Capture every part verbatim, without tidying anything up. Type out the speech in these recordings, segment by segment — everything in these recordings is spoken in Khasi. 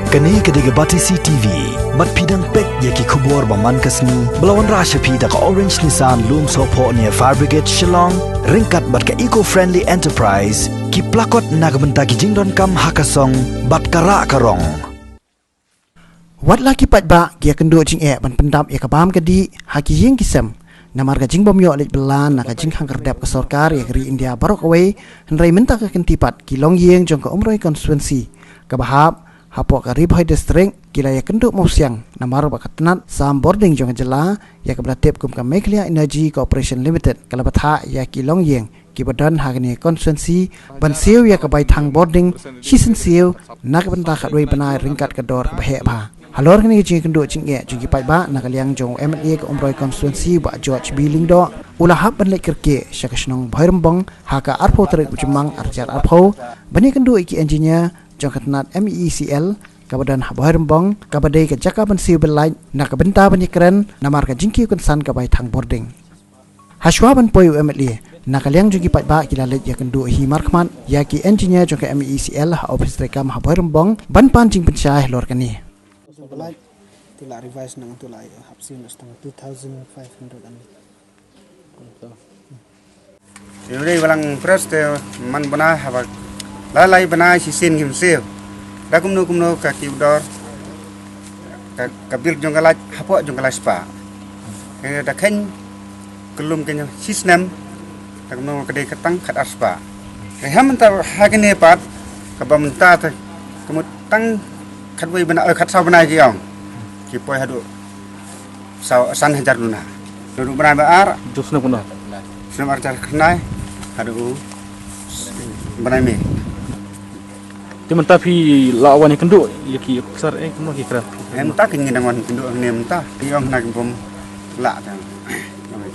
Kane ka dei ka Batesi T V. Bad phi dang peit ïa ki khubor ba man ka sngi ba la wanrah sha phi da ka Orange Nissan Lumsohphoh near Fire Brigade Shillong, ryngkat bad ka Eco Friendly Enterprise, ki plakot na ka bynta ki jingdonkam ha ka song bad ka rah ka rong. Wat la ki paidbah ki ïakynduh jingeh ban pyndap ïa ka bam ka dih ha ki ïing ki sem namar ka jingbymïoh leit bylla na ka jingkhang khyrdep ka sorkar ïa ka ri India baroh kawei, hynrei mynta ka kynti pat ki longïing jong ka Umroi constituency kaba hap hapoh ka Ri Bhoi District ki la ïakynduh mawsiang namar ba ka tnat sam bording jong ka jylla ïa kaba la tip kum ka Meghalaya Energy Corporation Limited ka la bthah ïa ki longïing kiba don ha kane ka constituency ban siew ïa ka bai thang bording shisien siew na ka bynta khatwei bnai ryngkat ka dor kaba heh bha. Halor kane ka jingïakynduh jingeh jong ki paidbah na ka liang jong u M L A ka Umroi constituency Bah George B Lyngdoh u la hap ban leit kyrkieh sha ka shnong Bhoirymbong ha ka arphew tarik u Jymmang arhajar arphew ban ïakynduh ïa ki engineer jong ka tnat M E E C L kaba don ha Bhoirymbong kaba dei ka jaka ban siew bill light na ka bynta ban ïakren namar ka jingkiew kynsan ka bai thang bording. Hashwa ban poi u M L A na ka liang jong ki paidbah ki la leit ïakynduh hi markhmat ïa ki engineer jong ka M E E C L ha ophis treikam ha Bhoirymbong ban pan jingpynshai halor kane. Te la revise nang tu la hap siew na stang two thousand five hundred and Ïa u dei ba lang press te man bnai haba lai lai bnai shisien ngim siew. Da kumno kumno ka kiew dor ka, ka bill jong ka light hapoh jong ka lai spah. Ka da kheiñ kyllum ka shisnem da kumno ka dei ka tang khatar spah. Ka hem mynta ha kane pat kaba mynta te ka mut tang khatwei bnai, eh, khatsaw bnai ki ong. Ki poi haduh saw, san hajar duna. Duna bnai ba ar. Jong snem kumno? Snem arhajar khyndai haduh bnai Mei. Te mynta phi la wan ïakynduh ïa ki officer, eh, kumno ki kren? Eh, mynta ki ngi dang wan ïakynduh ne mynta. Ki ong na ki bym lah ta.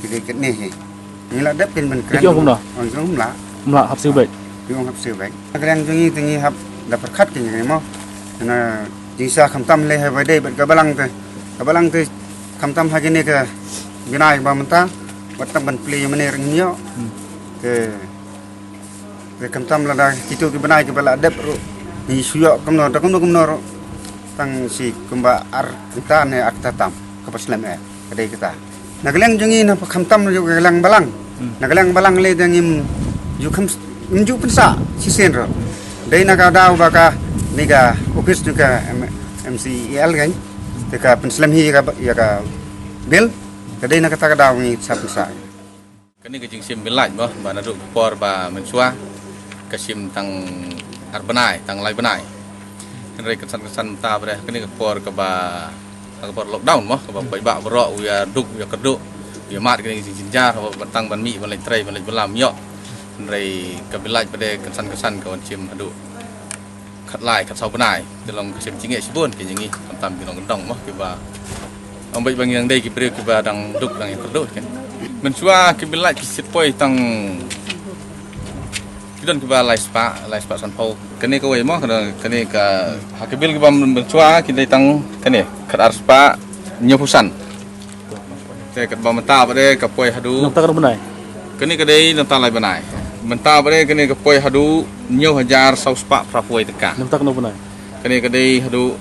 Ki dei kit ne hi. Ngi la dep kin ban kren. Ki ong kumno? Ong kumno lah. Kumno hap siew beit. Ki ong hap siew beit. Ka liang jong ngi te ngi hap da pyrkhat ki ngi mo. Na jingsa khamtam le ha ba dei bad ka balang te. Ka balang te khamtam ha kine ka bnai ba mynta. Wat tam ban plie mane ring nyo. Te, te khamtam lada kitu ki bnai ki ba la dep ruh. Ngi shu ïoh kumno da kumno kumno ruh. Tang shi kumba ar kynta ne ar kynta tam. Ka ba slem eh. Ka dei kata. Na ka liang jong ngi na khamtam na ka liang balang. Na ka liang balang le dang im ju kham, im ju pynsa shisien ro. Dei na ka daw ba ka ni ka office jong ka M-, M C E L kan. Te ka pynslem hi ïa ka, ïa ka bill. Ka dei na kata ka daw ngi sa pynsa. Kane ka jingshim bill light mo, ba naduh ka por ba mynshuwa ka shim tang ar bnai, tang lai bnai. Hynrei kynsan kynsan mynta ba dei kane ka por kaba, ka por lockdown mo, kaba paidbah baroh u ïa duk, u ïa kyrduh, u ïa mad kane ka jingjynjar, haba ban tang ban mih ban leit trei ban leit bylla ym ïoh. Hynrei ka bill light ba dei kynsan kynsan ka wan shim haduh khatlai khatsaw bnai. Te long ka shim jingeh shibun ki jong ngi, khamtam ki nongkyndong mo kiba ong beit ba ngi dang dei ki briew kiba dang duk dang ïa kyrduh kan. Mynshuwa ki bill light ki shait poi tang ki don kiba lai spah, lai spah sanphew. Kane kawei mo, kane, kane ka ha ki bill kiba mynshuwa ki dei tang kane khatar spah hynñiewphew san. Te katba mynta ba dei ka poi haduh. Nangta katno bnai? Kane ka dei nangta lai bnai. Mynta ba dei kane ka poi haduh hynñiew hajar saw spah phraphew tyngka. Nangta katno bnai? Kane ka dei haduh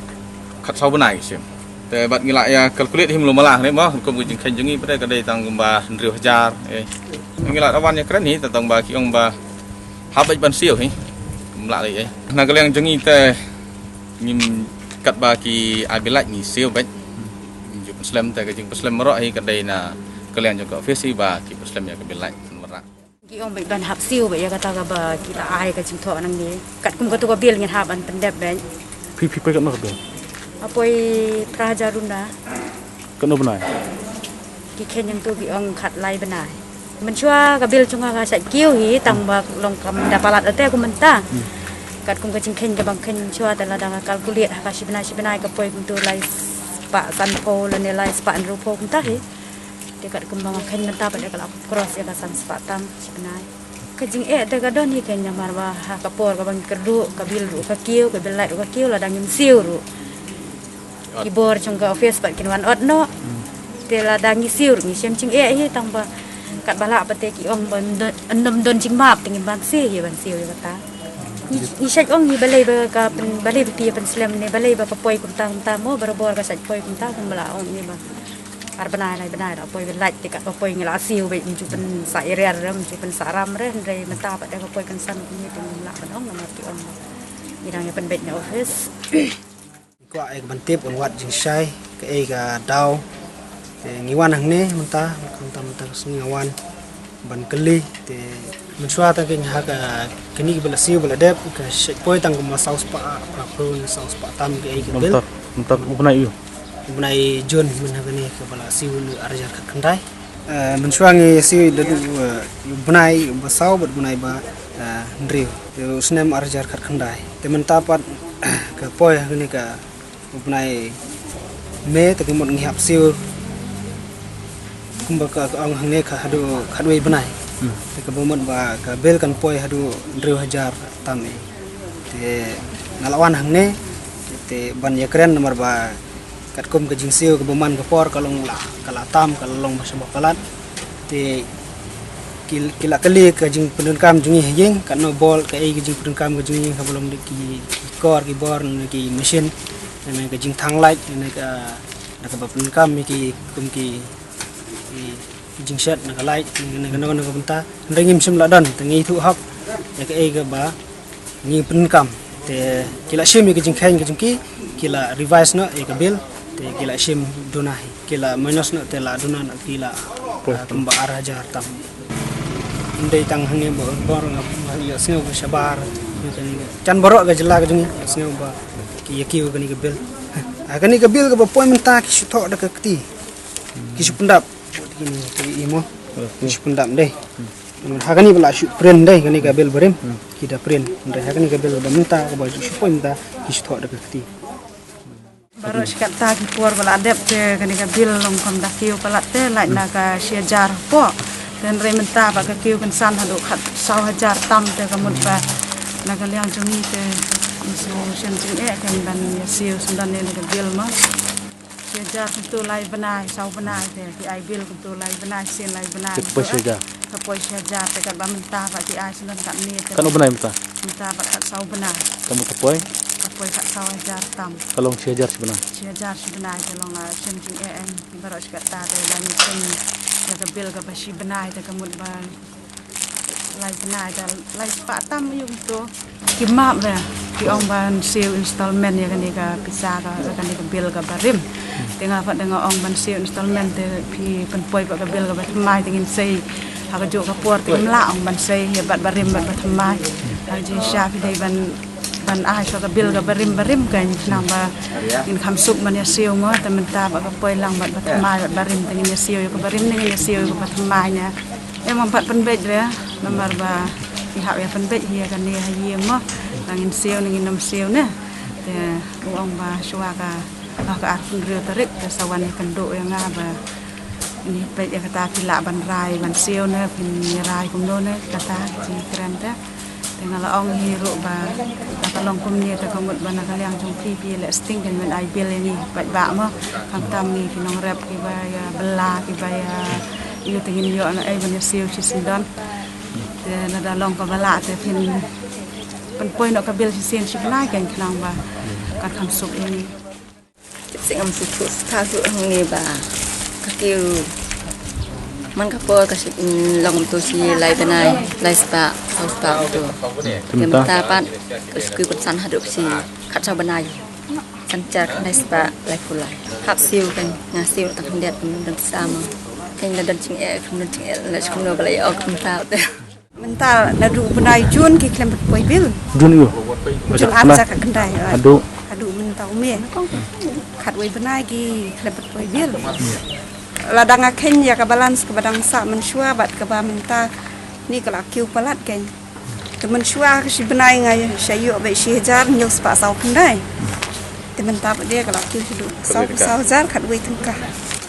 khatsaw bnai shim. Te bad ngi la ïa calculate hi mlu mala ne mo, kum ka jingkheiñ jong ngi ba dei ka dei tang kumba hynriew hajar, eh. Ngi la wan ïa kren hi tang ba ki ong ba hap beit ban siew hi. Ym lah lei, eh. Na ka liang jong ngi te ngim katba ki ai bill light ngi siew beit. Ngi ju pynslem te ka jingpynslem baroh hi ka dei na ka liang jong ka office hi ba ki pynslem ïa ka bill light. Ki ong beit ban hap siew beit ïa kata kaba ki la ai ka jingthoh nangne. Katkum katu ka bill ngin hap ban pyndep beit. Phi, phi poi katno ka bill? Nga poi phra hajar duna. Katno bnai? Ki kheiñ hangtu ki ong khatlai bnai. Mynshuwa ka bill jong nga ka shait kiew hi tang ba long kam da palat te kum mynta. Katkum ka jingkheiñ kaba nga kheiñ mynshuwa te lada nga calculate ha ka shi bnai shi bnai ka poi kumtu lai spah sanphew lane lai spah hynriewphew kumta hi. Te katkum ba nga kheiñ mynta pat te ka la cross ïa ka san spah tam shi bnai. Ka jingeh te ka don hi kein namar ba ha ka por kaba ngi kyrduh ka bill ruh ka kiew, ka bill light ruh ka kiew, lada ngim siew ruh ki bor jong ka office pat kin wan ot noh. Te lada ngi siew ruh ngi shem jingeh hi tang ba katba lah pat te ki ong ba ym don, ym don jingmap te ngim banse hi ban siew ïa kata. Ngi shait ong ngi balei ba ka pyn-, balei ba phi pynslem ne balei ba ka poi kumta kumta mo, barabor ka shait poi kumta kumba la ong ngi ba ar bnai lai bnai la poi, ba lait te ka poi ngi la siew ba ngi ju pynsa iriar re, ngi ju pynsa ram re, hynrei mynta pat da ka poi kynsan ngi te ngi la ban ong namar ki ong ba ngi dang ïa pynbeit na office. Kwah ai ka ban tip un wad jingshai kaei ka daw. Te ngi wan hangne mynta, mynta mynta ka sngi nga wan ban kylli. Te mynshuwa tang keiñ ha ka kani ka ba la siew ba la dep ka shait poi tang kumba saw spah phra phew ne saw spah tam kaei ka bill. Mynta mynta u bnai u. U bnai Jun mynta kani ka ba la siew u ar hajar khatkhyndai. Eh, mynshuwa ngi siew da u, eh, u bnai ba saw bad u bnai ba, eh, hynriew. Te u snem ar hajar khatkhyndai. Te mynta pat ka poi ha kane ka u bnai Mei te ka mut ngi hap siew kumba ka, ka ong hangne ka haduh khatwei bnai. Hmm. Te ka ba mut ba ka bill kan poi haduh hynriew hajar tam eh. Te nga la wan hangne te ban ïakren namar ba katkum ka jingsiew ka ba man ka por ka long la, ka la tam, ka la long ba sha ba palat. Te ki, ki la kylli ka jingpyndonkam jong ngi ha ïing, katno bor kaei ka jingpyndonkam ka jong ngi, ka ba long da ki, ki kor ki bor ne ki machine, ne ka jingthang light ne ka, da ka ba pyndonkam ïa ki kum ki, ki, ki jingshet na ka light ne, ne ka, na ka, na ka bynta. Hynrei ngim shym la don, te ngi thuh hok ïa kaei ka ba ngi pyndonkam. Te ki la shim ïa ka jingkheiñ ka jong ki, ki la revise noh ïa ka bill, te ki la shim duna hi, ki la minus noh, te la duna noh, ki la, ah, kumba ar hajar tam. Ym dei tang hangne ba bor, nga, nga ïohsngew ba shabar ïa kane ka, chan baroh ka jylla ka jong ngi ïohsngew ba ki ïa kiew kane ka bill. Ha kane ka bill ka ba poi mynta ki shu thoh da ka kti, ki shu pyndap. Kine ki imo. Ki shu pyndap dei. Ha kane ba la shu print dei, kane ka bill barim. Ki da print. Hynrei ha kane ka bill ba mynta, ka ba shu poi mynta, ki shu thoh da ka kti. Baroh shi katta ki por ba la dep te kane ka bill long kham da kiew palat te, lait na ka shi hajar hapoh. Te hynrei mynta ba ka kiew kynsan haduh khat saw hajar tam te ka mut ba na ka liang jong ngi te ngi shu shem jingeh kein ban ïa siew sngewdon ïa kane ka bill mo. Shi hajar kumto lai bnai, saw bnai te ki ai bill kumto lai bnai, sien lai bnai. Te ka poi shi hajar. Ka poi shi hajar te katba mynta ba ki ai sngewdon katne te. Katno bnai mynta? Mynta ba kat saw bnai. Te mynta poi? Ka poi kat saw hajar tam. Ka long shi hajar shi bnai. Shi hajar shi bnai te long la shem jingeh, eh, baroh shi katta te la ngi shem ïa ka bill kaba shi bnai te ka mut ba lai bnai da lai spah tam ïa kumto. Ki map re, ki ong ban siew installment ïa kane ka pisa ka, ïa kane ka bill ka barim. Te nga pat da nga ong ban siew installment te phi pynpoi pat ka bill ka bathymmai te ngin sei. Ha kajuh ka por te kim lah ong ban sei ïa bad barim bad bathymmai. Ha jingshisha phi dei ban, ban ai shuwa ka bill ka barim barim kein khnang ba ngin kham suk ban ïa siew mo, te mynta ba ka poi lang bad bathymmai bad barim te ngin ïa siew ïa ka barim ne ngin ïa siew ïa ka bathymmai ne. Em, ym pat pynbeit re, namar ba i hap ïa pynbeit hi ïa kane ha ïing mo, ba ngin siew ne ngin ym siew ne. Te u ong ba shuwa ka, ba ka arphew hynriew tarik te sa wan ïakynduh ïa nga ba ngin ïa peit ïa kata phi lah ban rai ban siew ne, phin ïa rai kumno ne, kata ka jingkren te. Te nga la ong hi ruh ba, ba ka long kumne te ka mut ba na ka liang jong phi phi leh sting kein ban ai bill ïa ngi paidbah mo. Khamtam ngi ki nongrep kiba ïa bylla kiba ïa ïoh te ngin ïoh na ei ban ïa siew shisien don. Te lada long kaba lah te phin pynpoi noh ka bill shisien shi bnai kein khnang ba kan kham suk ïa ngi. Tip sing am shu thuh, tha thuh hangne ba ka kiew man ka por ka shi, mm, long to shi lai bnai, lai spah, saw spah to. Te mynta pat ka shu kiew kynsan haduh shi khat saw bnai. San hajar khyndai spah laiphew lai. Hap siew kein, nga siew tang khyndiat, don sa mo. Kein la don jingeh, don jingeh, la shu kumno ba la ïa ong mynta te. Mynta naduh u bnai Jun ki khlem pat poi bill. Jun ïa. Jun ar hajar khatkhyndai. Haduh. Haduh mynta u Mei. Khatwei bnai ki khlem pat poi bill. Lada nga kheiñ ïa ka balance kaba dang sah mynshuwa bad kaba mynta ni ka la kiew palat kein. Te mynshuwa ka shi bnai nga shah ïoh beit shi hajar hynñiew spah saw khyndai. Te mynta pat de ka la kiew shaduh saw, saw hajar khatwei tyngka.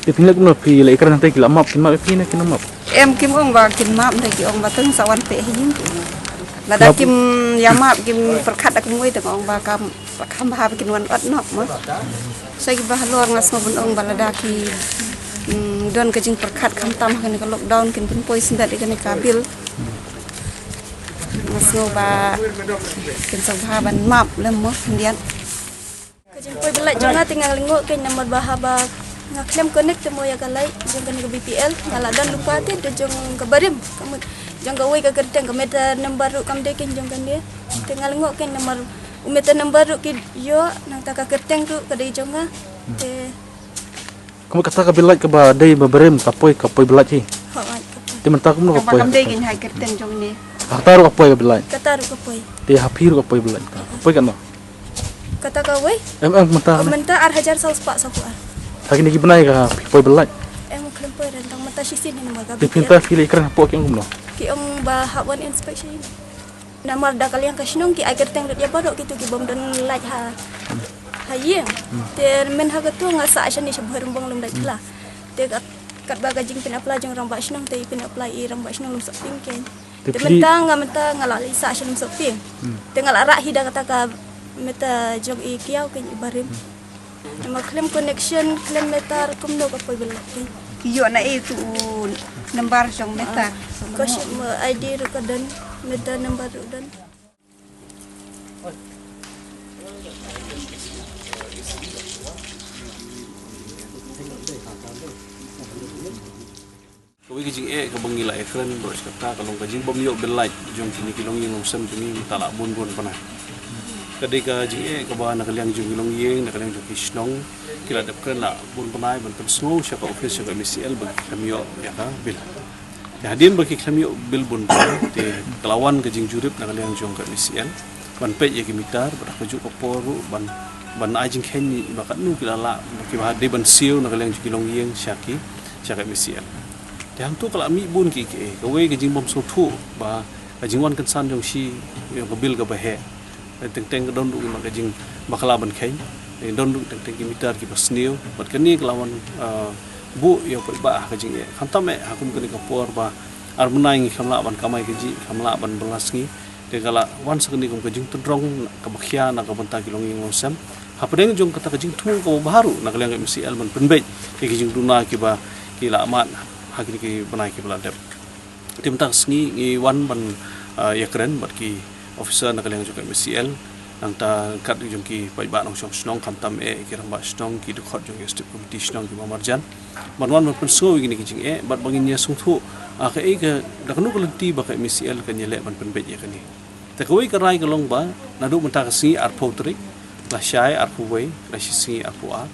Te phin leh kumno, phi leh ïakren hangtei ki la map, kin map ïa phi ne kin map? Em, kim ong ba kin map, hynrei ki ong ba tang sa wan peit ha ïing. Lada kim ïa map, kim pyrkhat da kumwei te nga ong ba kam, kam bha ba kin wan ot noh mo. Sa kiba halor nga sngew ban ong ba lada ki, mm, don ka jingpyrkhat khamtam ha kane ka lockdown kin pynpoi syndet ïa kane ka bill. Nga sngew ba kin sngewbha ban map lem mo khyndiat. Ka jingpoi bill light jong nga te nga lyngngoh kein namar ba haba nga khlem connect te mo ïa ka light jong kane ka B P L, nga la don lypa te da jong ka barim, ka mut jong kawei ka kyrteng, ka meter number ruh kam dei kein jong kane. Te nga lyngngoh kein namar u meter number ruh ki ïoh, nangta ka kyrteng ruh ka dei jong nga. Te Ka mut kata ka bill light kaba dei ba barim ka poi, ka poi bill light hi. Hooid, ka poi. Te mynta kumno ka poi? Kaba kam dei kein ha ka kyrteng jong ne. Kata ruh ka poi ka bill light. Kata ruh ka poi. Te ha phi ruh ka poi bill light. Ka poi katno? Kata kawei? Em, em, mynta. Oh, mynta ar hajar saw spah saw phew ar. Ha kine ki bnai ka phi poi bill light? Em, khlem poi ryntang, mynta shisien hi namar ka B P L. Te phi mynta phi la ïakren hapoh ki ong kumno? Ki ong ba hap wan inspection. Namar da ka liang ka shnong ki ai kyrteng lut ïa baroh kito ki bym don light ha, ha ïing. Te mynta ha kato nga sah shane sha Bhoirymbong lum dait khla. Te kat, katba ka jingpyn-apply jong rangbah shnong te i pyn-apply i rangbah shnong Lumsohping kein. Te phi mynta nga, mynta nga la leit sah sha Lumsohping. Te nga la rah hi da kata ka meter jong i Kiaw kein, i barim. Namar khlem connection, khlem meter, kumno ka poi bill light kein. Ki ïoh na ei tu u number jong meter? Ka shim, uh, I D ruh ka don, meter number ruh don. Kawei ka jingeh kaba ngi la ïakren baroh shi katta ka long ka jingbym ïoh bill light jong kine ki longïing longsem jong ngi mynta la bun bun bnai. Ka dei ka jingeh kaba na ka liang jong ki longïing, na ka liang jong ki shnong, ki la dep kren la bun bnai ban pynsngew sha ka office jong ka M C L ba ki khlem ïoh ïa ka bill. Te hadien ba ki khlem ïoh bill bun bnai te ka la wan ka jingjurip na ka liang jong ka M C L ban peit ïa ki meter, bad ha kajuh ka por ruh ban, ban ai jingkheiñ ba katno ki la lah, ba ki ba dei ban siew na ka liang jong ki longïing sha ki, sha ka M C L. Te hangto ka la mih bun ki, ki, kawei ka jingbym sngewthuh ba ka jingwan kynsan jong shi ïa ka bill kaba heh. Teng teng ka don ruh ki ma ka jingbakla ban kheiñ. Don ruh teng teng ki meter kiba sniew. Bad kane ka la wan, ah, buh ïa u paidbah ha ka jingeh. Khamtam eh ha kum kane ka por ba ar bnai ngi khlem lah ban kamai kajih, khlem lah ban bylla sngi. Te ka la wan sa kane kum ka jingtynrong kaba khia na ka bynta ki longïing longsem. Hapdeng jong kata ka jingthmu kaba bha ruh na ka liang ka M C L ban pynbeit ïa ki jingduna kiba ki la mad ha kine ki bnai kiba la dep. Te mynta ka sngi ngi wan ban, ah, ïakren bad ki officer na ka liang jong ka M C L, nangta kat jong ki paidbah nongshong shnong, khamtam eh ki rangbah shnong, ki dkhot jong ki executive committee shnong kiba marjan. Ban wan ban pynsngew ïa kine ki jingeh, bad ba ngin ïa sngewthuh, ah, kaei ka, da kano ka lynti ba ka M C L kan ïaleh ban pynbeit ïa kane. Te kawei ka rai ka long ba naduh mynta ka sngi arphew tarik, la shai arphew wei, la shi sngi arphew ar.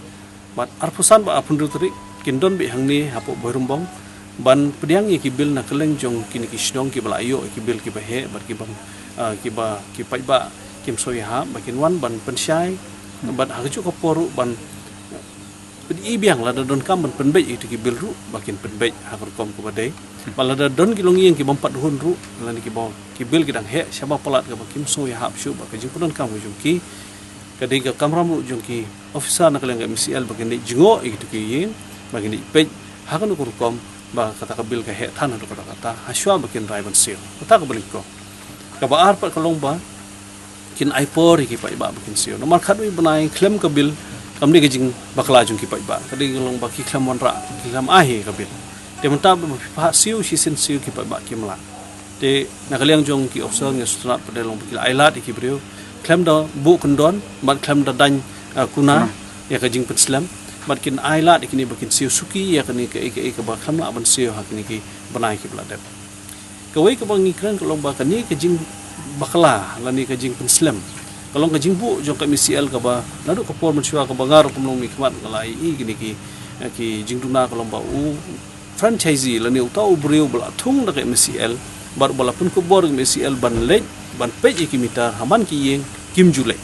Bad arphew san bad arphew hynriew tarik kin don beit hangne hapoh Bhoirymbong ban pdiang ïa ki bill na kylleng jong kine ki shnong kiba la ïoh ïa ki bill kiba heh bad kiba, ah, kiba ki paidbah kim sngewthuh ba kin wan ban pynshai bad ha kajuh ka por ruh ban peit biang lada donkam ban pynbeit ïa ki bill ruh ba kin pynbeit ha ka rukom kaba dei. Bad lada don ki longïing kibym pat hun ruh lane kiba ki bill ki dang heh shaba palat kaba kim sngewthuh shuh ba ka jingpyndonkam ka jong ki, ka dei ka kamram ruh jong ki officer na ka liang ka M C L ba kin dei jngoh ïa kito ki ïing, ba kin dei peit ha kano ka rukom ba kata ka bill ka heh than haduh katta katta, ha shuwa ba kin rai ban siew. Kata kaba nyngkong. Kaba ar pat ka long ba kin ai por ïa ki paidbah ba kin siew. Namar khatwei bnai khlem ka bill kam dei ka jingbakla jong ki paidbah. Ka dei ka long ba ki khlem wanrah, ki khlem ai hi ka bill. Te mynta ba phi phah siew shisien siew ki paidbah kim lah. Te na ka liang jong ki officer ngi sngewtynnat pat de long ba ki la ai lad ïa ki briew khlem da buh kyndon bad khlem da daiñ, ah, kuna ïa ka jingpynslem bad kin ai lad ïa kine ba kin siew suki ïa kane kaei kaei kaba khlem lah ban siew ha kine ki bnai kiba la dep. Kawei kaba ngi kren ka long ba kane ka jingbakla lane ka jingpynslem ka long ka jingbuh jong ka M C L kaba naduh ka por mynshuwa kaba nga ruh kum nongmihkhmat nga la ïohi kine ki, eh, ki jingduna ka long ba u franchisee lane uta u briew ba la thung da ka M C L bad ba la pynkup bor da ka M C L ban leit ban peit ïa ki meter ha man ki ïing kim ju leit.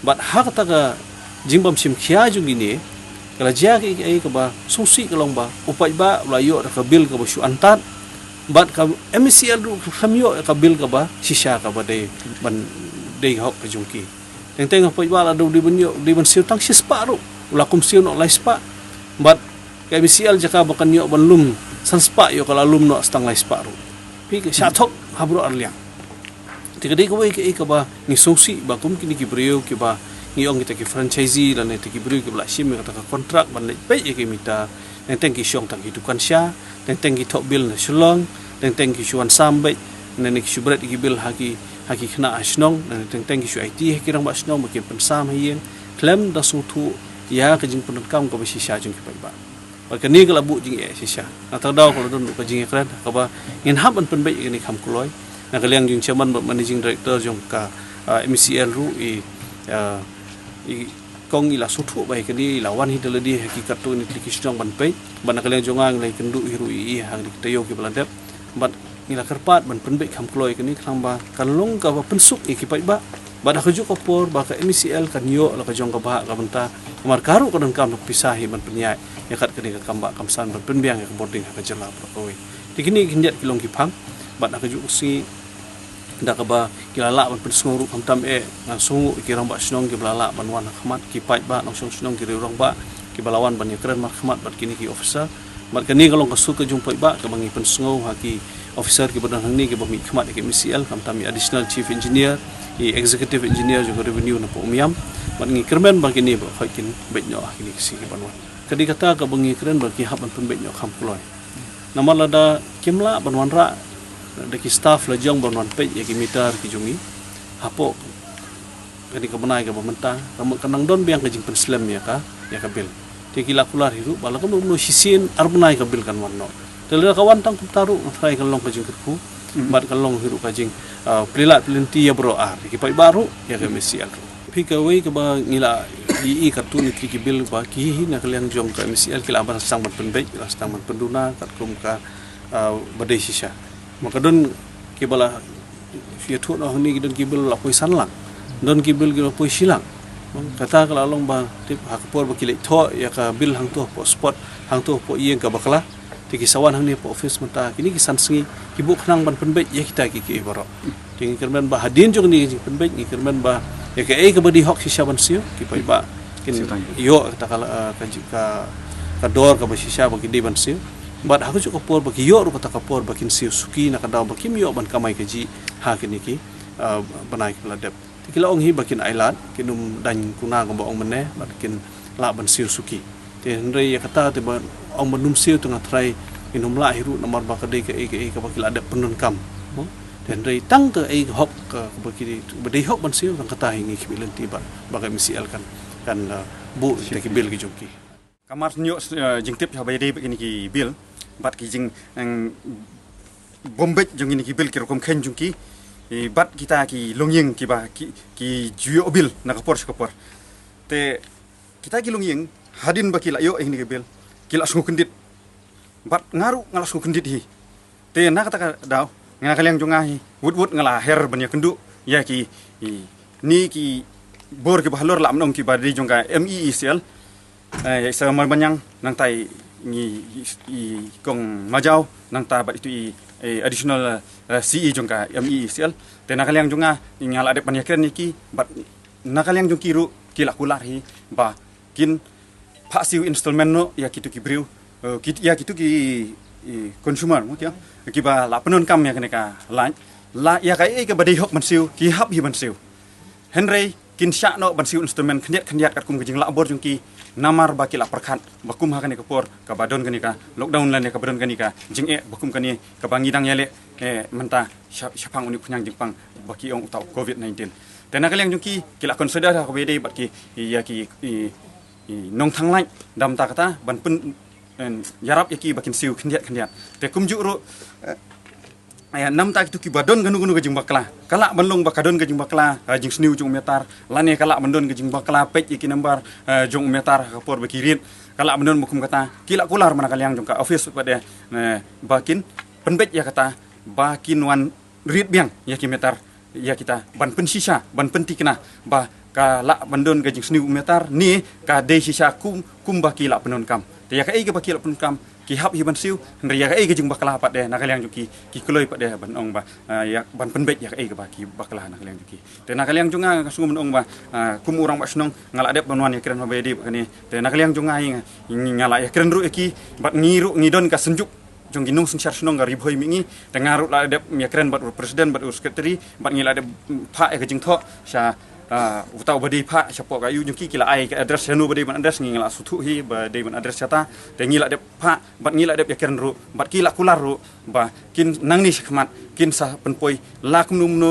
Bad ha kata ka jingbym shim khia jong kine ka la jia kaei kaei kaba sngewsih ka long ba u paidbah u la ïoh da ka bill kaba shu antad bad ka M C L ruh kam ïoh ka bill kaba shisha kaba dei ban dei hok ka jong ki. Teng teng u paidbah lada u dei ban ïoh, u dei ban siew tang shispah ruh u la kum siew noh lai spah. Bad ka M C L jaka ba kan ïoh ban lum san spah ïoh ka la lum noh tang lai spah ruh. Phi ka shah thok ha baroh ar liang. Te ka dei kawei kaei kaba ngi sngewsih ba kum kine ki briew kiba ngi ong kita ki franchisee lane kita ki briew kiba la shim ïa kata ka kontrak ban leit peit ïa ki meter, teng teng ki shong tang ki dukan sha, teng teng ki thoh bill na Shillong, teng teng ki shu wan sam beit Nane ki shu bret ïa ki bill ha ki, ha ki khynnah ha shnong, nane teng teng ki shu aiti ha ki rangbah shnong ba kin pynsam ha ïing, khlem da sngewthuh ïa ka jingpyndonkam kaba shisha jong ki paidbah. Bad kane ka la buh jingeh shisha. Nangta ka daw ka la don ruh ka jingïakren kaba ngin hap ban pynbeit ïa kane kham kloi. Na ka liang jong chairman bad managing director jong ka, ah, M E C L ruh i, ah, i kong i la sngewthuh ba ïa kane i la wan hi da lade ha ki katto katne tylli ki shnong ban peit. Bad na ka liang jong nga ngi la ïakynduh hi ruh ïa i ha kine ki taïew kiba la dep. Bad ngi la kyrpad ban pynbeit kham kloi ïa kane khnang ba kan long kaba pynsuk ïa ki paidbah. Bad ha kajuh ka por ba ka M E C L kan ïoh la ka jong ka bhah ka bynta. Namar ka ruh ka donkam da ka pisa hi ban pynïaid ïa kat kane ka kam bah kam san ban pynbiang ïa ka bording ha ka jylla baroh kawei. Te kine ki khyndiat ki long ki phang. Bad ha kajuh ka sngi da kaba ki la lah ban pynsngew ruh khamtam eh, ngan sngew ki rangbah shnong kiba la lah ban wan ha khmat, ki paidbah nongshong shnong, ki riew rangbah kiba la wan ban ïakren markhmat bad kine ki officer. Bad kane ka long ka sur ka jong paidbah kaba ngi pynsngew ha ki officer kiba don hangne kiba mih khmat ïa ka M E C L, khamtam i additional chief engineer, i executive engineer jong ka revenue na Umïam. Bad ngi kyrmen ba kine baroh khoit kin beit noh ha kine ki sngi kiban wan. Ka dei kata kaba ngi kren ba ki hap ban pynbeit noh kham kloi. Namar lada kim lah ban wanrah da ki staff la jong ban wan peit ïa ki meter ki jong ngi hapoh kane ka bnai kaba mynta, ka nang don biang ka jingpynslem ïa ka, ïa ka bill. Te ki la kular hi ruh ba la kumno kumno shisien ar bnai ka bill kan wan noh. Te lada ka wan tang kumta ruh nga tharai kan long ka jingkyrkhu. Bad kan long hi ruh ka jing, ah, pynlait pynlynti ïa baroh ar, ïa ki paidbah ruh, ïa ka M E C L ruh. Phi, kawei kaba ngi la ïohi katto katne tylli ki bill ba ki hi na ka liang jong ka M E C L ki la ban sdang ban pynbeit, ki la sdang ban pynduna katkum ka, ah, ba dei shisha. Ma ka don kiba la ïathuh noh hangne, ki don ki bill la poi san lak, don ki bill ki la poi shi lak. Kata ka la long ba tip ha ka por ba ki leit thoh ïa ka bill hangto hapoh spot, hangto hapoh ïing kaba kla. Te ki sa wan hangne hapoh office mynta kine ki san sngi, ki buh khnang ban pynbeit ïa kita kiei kiei baroh. Te ngi kyrmen ba hadien jong kine ki jingpynbeit ngi kyrmen ba ïa kaei kaba dei hok shisha ban siew, ki paidbah kin ïoh kata ka, ka, ka, ka dor kaba shisha ba ki dei ban siew. Bad ha kajuh ka por ba ki ïoh ruh kata ka por ba kin siew suki na ka daw ba kim ïoh ban kamai kajih ha kine ki, ah, bnai kiba la dep. Te ki la ong hi ba kin ailad, kin ym dang kuna kumba ong mynne, bad kin lah ban siew suki. Te hynrei ïa kata te ba ong ban ym siew te nga tharai kin ym lah hi ruh namar ba ka dei kaei kaei kaba ki la dep pyndonkam. Te hynrei tang kaei ka hok ka, kaba ki dei, ba dei hok ban siew tang kata hi ngi khmih lynti bad ba ka M E C L kan, kan, uh, buh ïa kita ki bill ki jong ki. Ka mar shu ïoh, eh, jingtip sha ba ïadei bad kine ki bill bad ki jing, eng, bym beit jong kine ki bill ki rukom kheiñ jong ki, eh, bad kita ki longïing kiba ki, ki ju ïoh bill na ka por sha ka por. Te kita ki longïing hadien ba ki la ïoh ïa kine ki bill ki la sngew kyndit. Bad nga ruh nga la sngew kyndit hi. Te na kata ka daw, nga na ka liang jong nga hi, wut wut nga la her ban ïakynduh ïa ki, i, ni ki bor kiba halor lah ban ong kiba dei jong ka M E E C L. Eh, ïa i Sir Malbaniang, nangta i ngi, i, i Kong Majaw, nangta bad itu i, i additional, eh, C E jong ka M E E C L. Te na ka liang jong nga, nga la dep ban ïakren ïa ki, bad na ka liang jong ki ruh, ki la kular hi, ba kin phah siew installment noh ïa kitu ki briew, eh, ki, ïa kitu ki, i, consumer, mo, kiba la pyndonkam ïa kane ka light, la ïa kaei kaba dei hok ban siew, ki hap hi ban siew. Hynrei kin shah noh ban siew installment khyndiat khyndiat katkum ka jinglah bor jong ki, namar ba ki la pyrkhat ba kum ha kane ka por kaba don kane ka lockdown lane kaba don kane ka jingeh ba kum kane kaba ngi dang ïaleh, eh, mynta sha-, shaphang une u khñiang jingpang ba ki ong uta u covid nineteen. Te na ka liang jong ki, ki la consider ha kaba ïadei bad ki, ïa ki, i, i nongthang light, da mynta kata ban pyn, eh, ïarap ïa ki ba kin siew khyndiat khyndiat. Te kumjuh ruh, eh, ïa, na mynta kitu kiba don kano kano ka jingbakla, ka lah ban long ba ka don ka jingbakla, eh, jingsniew jong u meter, lane ka lah ban don ka jingbakla peit ïa ki nambar, eh, jong u meter ha ka por ba ki rit, ka lah ban don ba kum kata, ki la kular ma na ka liang jong ka office pat de, eh, ba kin pynbeit ïa kata, ba kin wan rit biang ïa ki meter ïa kita ban pynshisha, ban pynthikna ba ka lah ban don ka jingsniew u meter ne ka dei shisha kum, kumba ki la pyndonkam. Te ïa kaei kaba ki la pyndonkam ki hap hi ban siew, hynrei ïa kaei ka jingbakla pat de na ka liang jong ki, ki kloi pat de ban ong ba, ah, ïa ban pynbeit ïa kaei kaba ki bakla na ka liang jong ki. Te na ka liang jong nga nga sngew ban ong ba, ah, kum u rangbah shnong nga la dep ban wan ïakren ha ba ïadei bad kane. Te na ka liang jong nga, nga, nga la ïakren ruh ïa ki, bad ngi ruh ngi don ka synjuk jong ki nongsynshar shnong ka Ri Bhoi Mihngi, te nga ruh la dep ïakren bad u president bad u secretary, bad ngi la dep phah ïa ka jingthoh sha Ah, uta uba dei phah shapoh ka aiu jong ki, ki la ai ka address shano ba dei ban address, ngi la sngewthuh hi ba dei ban address shata. Te ngi la dep phah bad ngi la dep ïakren ruh bad ki la kular ruh ba kin nangne shakhmat kin sa pynpoi la kumno kumno,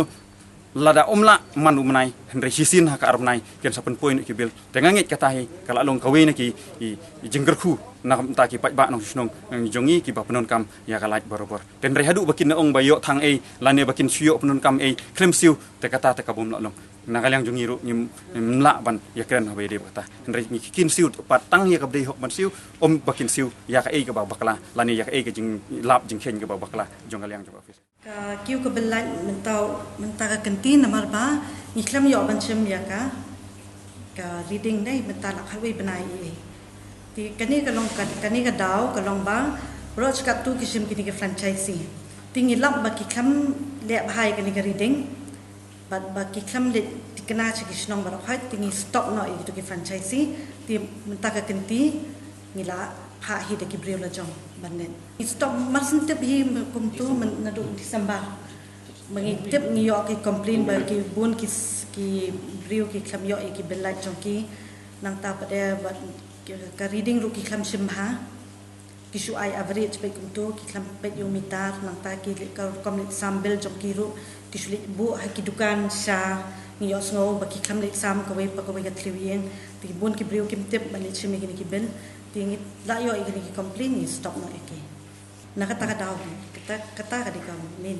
lada ym lah man u bnai, hynrei shisien ha ka ar bnai kin sa pynpoi noh ki bill. Te nga ngeit kata hi ka la long kawei na ki, i, i jingkyrkhu na ka bynta ki paidbah nongshong shnong jong ngi kiba pyndonkam ïa ka light barabor. Te hynrei haduh ba kin ong ba ïoh thang ei lane ba kin shu ïoh pyndonkam ei khlem siew, te kata te ka bym lah long. Na ka liang jong ngi ruh ngim, ngim lah ban ïakren haba ïadei bad kata. Hynrei ngi kin siew pat tang ïa kaba dei hok ban siew, ym ba kin siew ïa kaei kaba bakla lane ïa kaei ka jinglap jingkheiñ kaba bakla jong ka liang jong ka office. Ka kiew ka bill light mynta, mynta ka kynti namar ba ngi khlem ïoh ban shim ïa ka, ka reading dei mynta la khatwei bnai ei. Te kane ka long ka, kane ka daw ka long ba baroh shi katto ki shim kine ki franchise. Te ngi lap ba ki khlem leh bha ïa kane ka reading bad ba ki khlem leit thikna sha ki shnong baroh khoit, te ngi stop noh ïa kito ki franchise. Te mynta ka kynti ngi la phah hi da ki briew la jong ban leit. Ngi stop, mar shen tip hi kumto, naduh December ba ngi tip, ngi ïoh ki complain ba ki bun ki, ki briew ki khlem ïoh ïa ki bill light jong ki. Nangta pat de ba ka reading ruh ki khlem shim bha. Ki shu ai average peit kumto, ki khlem peit ïa u meter, nangta ki leit ka rukom leit sam bill jong ki ruh, ki shu leit buh ha ki dukan sha. Ngi ïohsngew ba ki khlem leit sam kawei pa kawei ka thliew ïing. Te bun ki briew kim tip ban leit shim ïa kine ki bill. Te ngi la ïoh ïa kine ki complain, ngi stop noh ïa ki. Na kata ka daw, kata, kata ka dei ka main.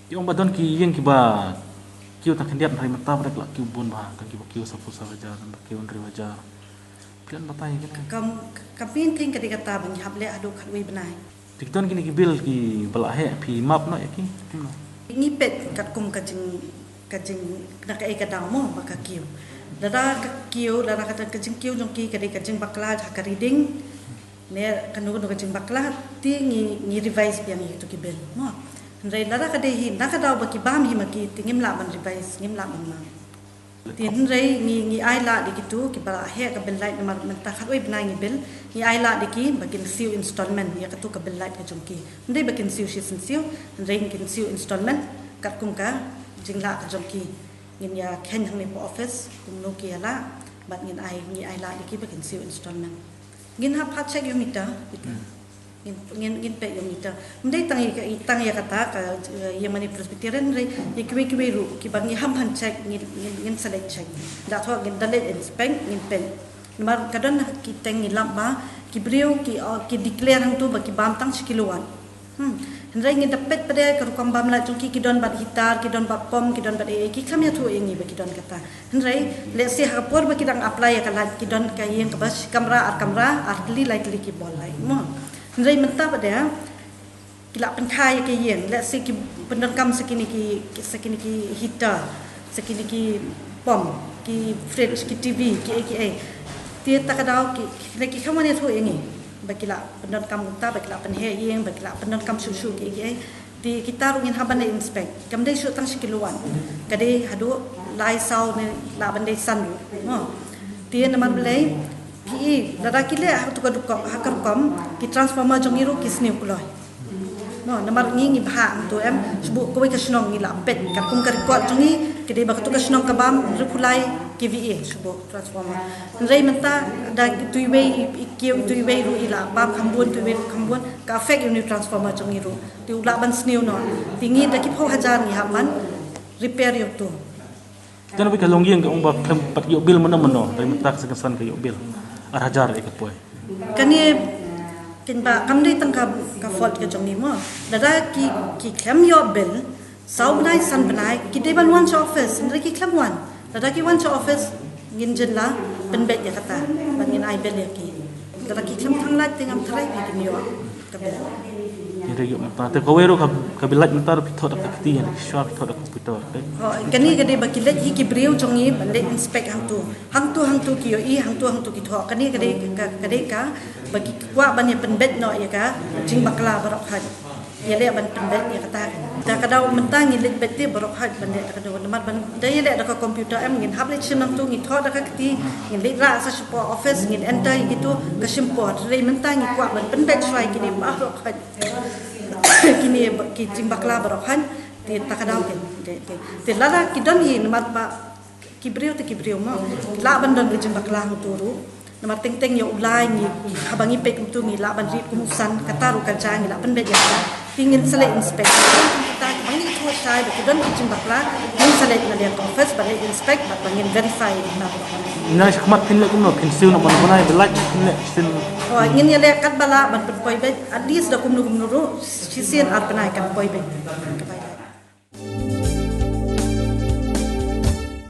Ki ong ba don ki ïing kiba kiew tang khyndiat, hynrei mynta ba dei la kiew bun bha, don kiba kiew saphew saw hajar, don ba kiew hynriew hajar. Phi lah ban batai ïa kane? Kam, ka main thing ka dei kata ba ngi hap leh haduh khatwei bnai. Te ki don kine ki bill kiba la heh, phi map noh ïa ki? Kumno? Ngi peit katkum ka jing, ka jing, na kaei ka daw mo ba ka kiew. Lada ka kiew, lada ka, ka jingkiew jong ki ka dei ka jingbakla ha ka reading ne kano kano ka jingbakla, te ngi, ngi revise biang ïa kito ki bill mo. Hynrei lada ka dei hi na ka daw ba ki bam hi ma ki, te ngim lah ban revise, ngim lah ban map. Te hynrei ngi, ngi ai lad ïa kito kiba la heh ka bill light namar mynta khatwei bnai ngi bill, ngi ai lad ïa ki ba kin siew installment ïa kato ka bill light ka jong ki. Ym dei ba kin siew shisien siew, hynrei kin siew installment katkum ka jinglah ka jong ki. Ngin ïa kheiñ hangne pa office kumno ki ïa lah, bad ngin ai, ngi ai lad ïa ki ba kin siew installment. Ngin hap phah check ïa u meter. Ngin, ngin, ngin peit ïa u meter. Ym dei tang ïa ka, tang ïa kata ka, eh, ïa mane Presbyterian, hynrei ïa kiwei kiwei ruh kiba ngi hap ban check, ngin, ngin, ngin sa leit check. Da thoh ngin da leit inspect, ngin peit. Namar ka don ha ki teng ngi lap ba ki briew ki, oh, ki declare hangto ba ki bam tang shi kilowatt. Hmm. Hynrei ngi da peit pat de ka rukom bam light jong ki, ki don bad heater, ki don bad pom, ki don bad ei ei, ki khlem ïathuh ïa ngi ba ki don kata. Hynrei lehse ha ka por ba ki dang apply ïa ka light ki don ka ïing kaba shi kamra, ar kamra, ar tylli lai tylli ki bol light mo. Hynrei mynta pat de ki la pynkha ïa ka ïing, lehse ki pyndonkam sa kine ki, ki, sa kine ki heater, sa kine ki pom, ki fridge, ki T V, ki ei ki ei. Te ta ka daw ki, ki, ki khlem wan ïathuh ïa ngi ba ki la pyndonkam kumta, ba ki la pynheh ïing, ba ki la pyndonkam shuh shuh ki ei ki ei. Te kita ruh ngin hap ban da inspect. Kam dei shuh tang shi kilowatt, ka dei haduh lai saw ne lah ban dei san ruh mo. Te namar balei, ki, lada ki leh ha kato ka rukom, ha ka rukom, ki transformer jong ngi ruh ki sniew kloi. No, namar ngi, ngi bhah hangto em, shu buh kawei ka shnong ngi la peit katkum ka record jong ngi, ka dei ba kato ka shnong ka bam hynriewphew lai K V A shu buh transformer. Hynrei mynta da itu iwei i, i kiew, itu iwei ruh i la bam kham bun, itu iwei ruh kham bun, ka affect ïa une u transformer jong ngi ruh. Te u lah ban sniew noh. Te ngi da ki phew hajar ngi hap ban repair ïa uto. Te na ka longïing ka ong ba khlem pat ïoh bill mano mano, hynrei mynta ka seng ka san ka ïoh bill ar hajar ïa ka poi. Kane, kane ba kam dei tang ka, ka fault ka jong ngi mo. Lada ki, ki khlem ïoh bill saw bnai san bnai, ki dei ban wan sha office, hynrei ki khlem wan. Lada ki wan sha office, ngin jin la pynbeit ïa kata, ban ngin ai bill ïa ki. Lada ki khlem thang light te ngam tharai ba kin ïoh ka bill. Kin ïoh mynta. Te kawei ruh ka, ka bill light mynta ruh phi thoh da ka kti, ïa ki shuwa phi thoh da ka computer. Te. Oh, kane ka dei ba ki leit hi ki briew jong ngi ban leit inspect hangto. Hangto hangto ki ïohi, hangto hangto ki thoh. Kane ka dei ka, ka dei ka ba ki kwah ban ïa pynbeit noh ïa ka jingbakla baroh khoit. Ïa leh ban pynbeit ïa kata. Da ka daw mynta ngi leit beit te baroh khoit ban leh da ka daw namar ban da ïa leh da ka computer em, ngin hap leit shim nangto, ngi thoh da ka kti, ngin leit rah sa shapoh office, ngin enter ïa kito, ka shim por. Hynrei mynta ngi kwah ban pynbeit shuwa ïa kine baroh khoit. Kine ba, ki jingbakla baroh khoit. Te ta ka daw kin, te, te, te lada ki don hi namar ba Ki briew te ki briew mo. Lah ban don ka jingbakla hangto ruh. Namar teng teng ïa u lai ngi, haba ngi peit kumto ngi lah ban rit kum u san, kata ruh ka jia, ngi lah pynbeit ïa ka. Te ngin sa leit inspect. Kita ba ngi ïathuh shai ba ki don ki jingbakla, ngin sa leit na liang office ban leit inspect bad ba ngin verify na. Na shakhmat phin leit kumno, phin siew na ban bnai, ba lait phin leit sien. Oh, ngin ïaleh katba lah ban pynpoi beit, at least da kumno kumno ruh, shisien ar bnai kan poi beit.